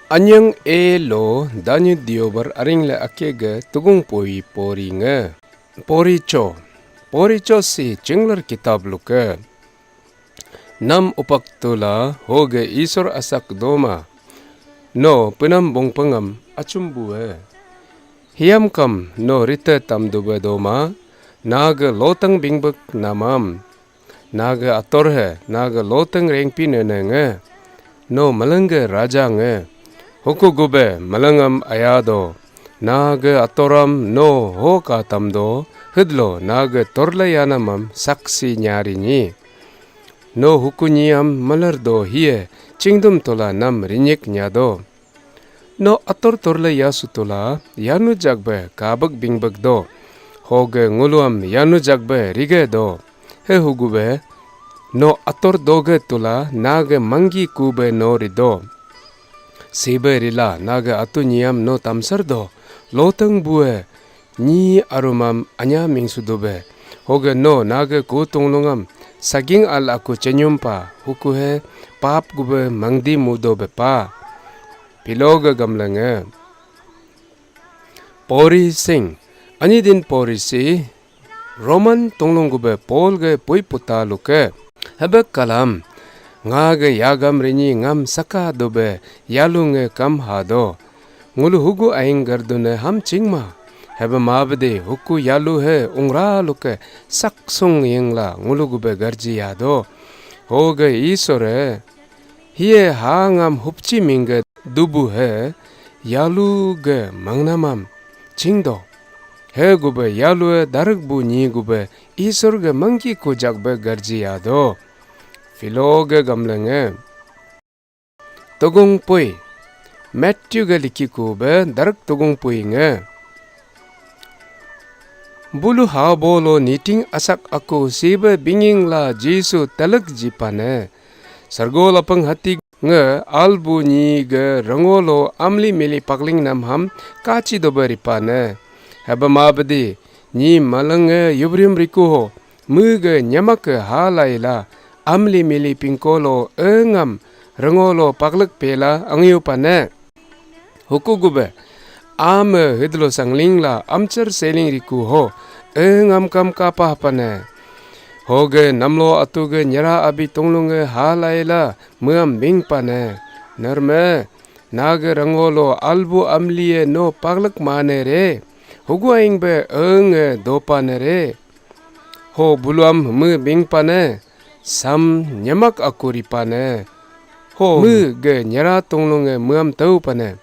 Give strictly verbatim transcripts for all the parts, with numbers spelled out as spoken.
Anyang e lo danyu diobar aring le ake ge tugung poi pori nge. Pori cho. Pori cho si chinglar kitab luke. Nam upak tula hoge Isor asak doma. No penam bongpengam achumbu e. Hiam kam no rite tamdube doma. Nage lotang bingbek namam. Nage ator he, nage loteng rengpi nene nge. No melenge raja nge. Huku gube melengam ayado. Nage atoram no ho katam do, hidlo nage torle yanamam saksi nyari nyi. No huku nyiam meler do hie, chingdum tola nam rinyik nyado. No ator torle yasu tola, yanu jakbe kabek bingbek do. Hoge nguluam yanu jakbe rige do. He hugube, no ator doge tola, nage manggi kube no rido. Sibe rila, nage atu nyiam no tamsar do. Loteng bue, nyi arumam anya mingsu dube. Hoge no nage ku tunglungam, saging al aku chenyumpa, huku he, pap gube mangdi mudo bepa. Piloge gamlenge. Pori sing. Ani din pori si Roman tunglung gube Paul ge pui puta luke. Hebek kalam. Nga ge yagam rinyi ngam saka dube yalu nge kam hado. Ngulu hugu aing gardune ham chingma. Hebe mabede huku yalu he ungra luke saksung yengla ngulu gube garji yado. Hoge Isore. Hie ha ngam hupchi mingge dubu he yalu ge mangnamam chingdo. He gube yalu e darak bu nyi gube Isor ge mangki kujak be garji yado. Filo ge gamlenge. Tugung pui. Matthew ge liki kube darak tugung pui nge. Bulu ha bolo niting asak aku sibe binging la Jisu telek jipane. Sargo lapang hati nge albu nyi ge rengolo amli mili pakling nam ham kachi dobe ripane. Heba mabedi nyi malenge yubrim riku ho. Me ge nyamak ke halai la amli mili pingkolo engam rengolo paklek pela angyu pane. Huku gube, ame hidlo sangling la amchar seling riku ho, engam kam kapah pane. Hoge namlo atu ge nyera abi tunglung ge halai la meam bing pane. Nerme, nage rengolo albu amlie no paglek mane re. Hugu aing be enge dopane re. Ho buluam me bing pane. Sam nyemak aku ripane. Ho me ge nyera tunglunge meam tau pane.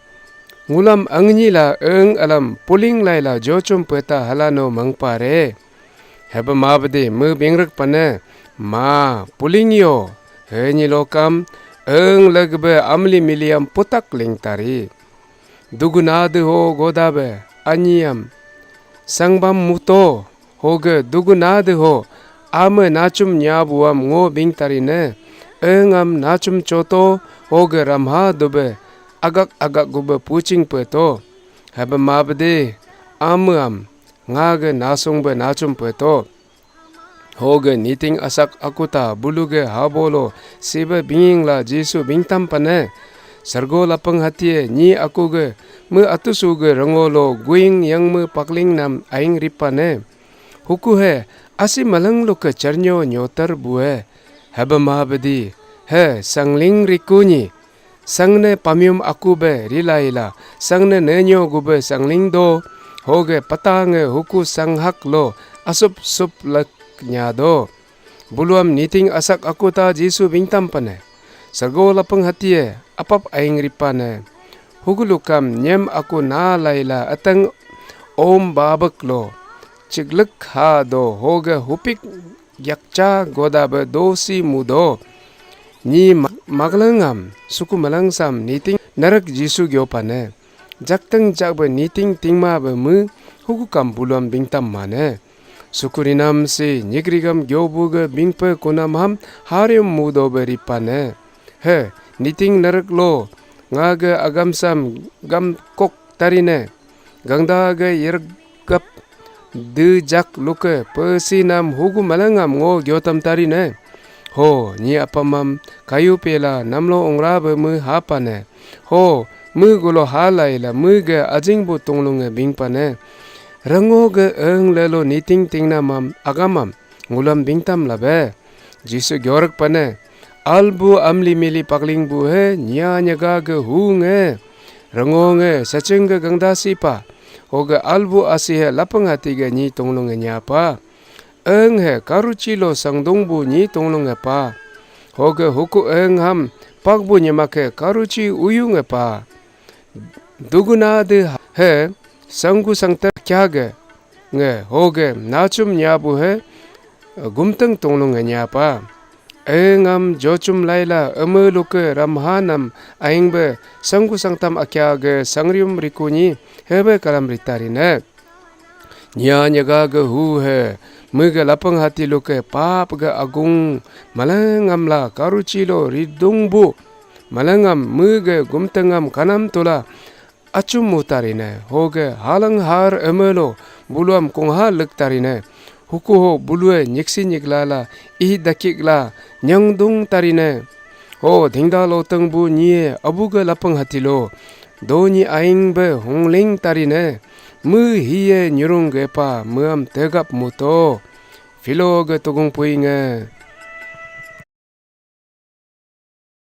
Ngulam angnyi la eng alam puling lai la jochum peta halano mangpa re. Heba mabede me bingrek pane. Ma puling yo. Henyi lokam eng legbe amli miliam putak ling tari. Dugunade ho godabe anyiyam. Sangbam muto. Hoge dugu nade ho, ame nachum nyabuam ngo bing tarine, engam nachum choto, hoge ramha dube, agak agak gube puching peto. Hebe mabede, ame am, ngage nasung be nachum peto. Hoge niting asak akuta buluge habolo, sibe binging la Jisu bingtam pane. Sergo lapeng hatie nyi akuge, me atusuge rengolo guing yang me pakling nam aing ripane. Huku he, asi maleng luke chernyo nyotar bue. Hebe mabedi, he, sangling rikunyi. Sangne pamium aku be rilaila, sangne nenyo gube sangling do, hoge patange huku sanghak lo, asup sup lek nyado. Buluam niting asak aku ta Jisu bingtam pane. Sergo lapeng hatie, apap aing ripane. Hugulukam nyem aku na laila ateng om babek lo. Chiglek ha do hoge hupik yakcha goda be dosi mudo. Nyi ma-, maglengam suku malangsam niting narek Jisu gyo pane. Jakteng jak be niting tingma be me hugukam buluam bingtam mane. Sukurinam si nyigrigam gyobu ge bingpe kunam ham harium mudo be ripane. He, niting nerek lo, nga ge agamsam gam kok tarine. Gangda ge yergap de jak luke pesi nam hugu malangam ngo gyotam tarine. Ho, nyi apamam kayu pela namlo ongra be me hapane. Ho, Mui gulo halai la mui ge ajing bu tunglung nge bingpane. Rengo ge eng lelo niting tingnamam agamam ngulam bingtam labe. Jisu gyorek pane. Albu amli mili pakling bu he nya nyaga ge hu nge. Rengo nge saching ge gangdasi pa. Hoge albu asi he lapang hati ge nyi tunglung nge nya pa. Eng he karuchi lo sangdung bu nyi tunglung nge pa. Hoge huku eng ham pak bu nyemak he karuchi uyu nge pa. Duguna de he sanggu sangter kya ge nge hoge nachum nyabu he gumteng tunglung nge nyapa. Engam jochum laila eme luke ramhanam aingbe sanggu sangtam akya ge sangrium rikunyi hebe kalam ritarine. Nya nyaga ge hu he mege lapang hati luke pap ge agung malengam la karuchi lo ridung bu. Malengam mege gumtengam kanam tula achum mutarine, hoge halang har emelo buluam kungha lektarine, hukuho bulue nyiksi nyiklala ih dakikla nyangdung tarine. Ho dhingda loteng bu nyie abuge lapang hatilo, donyi aing be hungling tarine, me hiye nyurung gepa meam tegap muto. Filo ge tugung puinge.